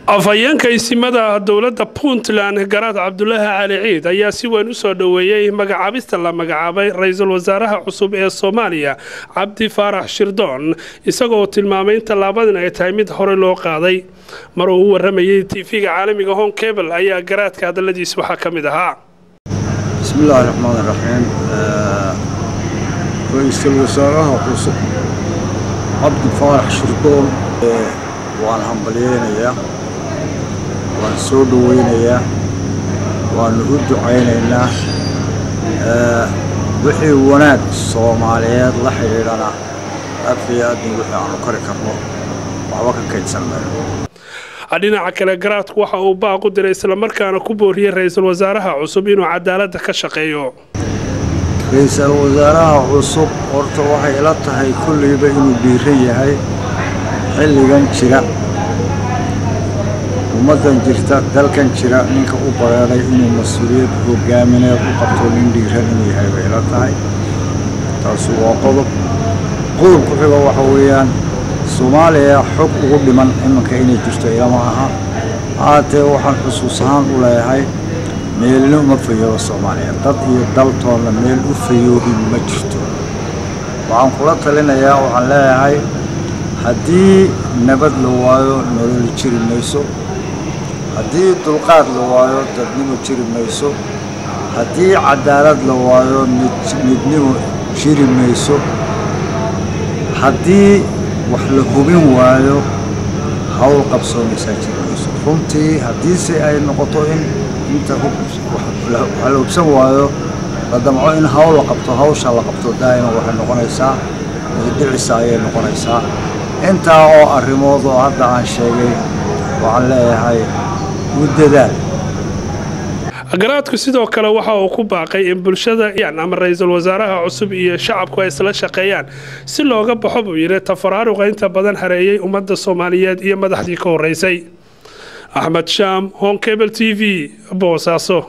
Afhayeenka isimada dowladda Puntland, Garaad Cabdulaahi Cali Ciid, ayaa si weyn u soo dhoweeyey magacaabista la magacaabay ra-iisul wasaaraha cusub ee Soomaaliya, Cabdi Faarax Shirdoon, isagoo tilmaamay in tallaabadan ay tahay mid hore loo qaaday. Mar uu u waramayey TV-ga caalamiga Horn Cable ayaa garaadka hadaladiis waxaa ka mid ahaa: Bismi illaahi raxmaan iraxiim. Ra-iisul wasaaraha cusub Cabdi Faarax Shirdoon waan hambalyeynayaa, waan soo dhoweynayaa, waanu u ducaynaynaa. Wixii wanaag Soomaaliyeed la xidhiidhana, af iyo adin wixii aanu kari karno waxba ka kaydsan mayno. Dhinaca kale, garaadku waxa uu baaq u diray islamarkaana ku booriyey ra-iisul wasaaraha cusub inuu cadaaladda ka shaqeeyo. Ra-iisul wasaaraha cusub horta waxay ila tahay kolleyba inuu dhiiran yahay xilligan jira, ummaddan jirta, dalkan jira. Ninka u bareeray inuu mas-uuliyad hogaamineed u qabto, nin dhiiran inuu yahay bay ila tahay. Taasi waa qodob. Qodob ku xiga waxa weeyaan, Soomaaliya xog ugu dhiman iminka inay jirto ilama aha. Haatee waxaan xusuus ahaan u leeyahay, meelna uma fayooba Soomaaliya, dad iyo daltoonna meel u fayoobi ma jirto. Waxaan kula talinayaa, waxaan leeyahay, haddii nabad la waayo nololi jiri mayso, haddii dulqaad la waayo dadnimo jiri mayso, haddii cadaalad la waayo midnimo jiri mayso, haddii wax la hubin waayo hawl qabsoomaysaa jiri mayso. Runtii haddiise ay noqoto in inta wax la hubsan waayo la damco in hawl la qabto, hawsha la qabto daa'iman waxay noqonaysaa dhicisa ayay noqonaysaa. Intaa oo arrimood oo hadda aan sheegay waxaan leeyahay u dadaal. Garaadku sidoo kale waxa uu ku baaqay in bulshada ama ra-iisul wasaaraha cusub iyo shacabku ay isla shaqeeyaan si looga baxo, buu yidhi, tafaraaruqa inta badan hareeyey ummadda Soomaaliyeed iyo madaxdii ka horreysay. Axmed Shaam, Horn Cable TV, Boosaaso.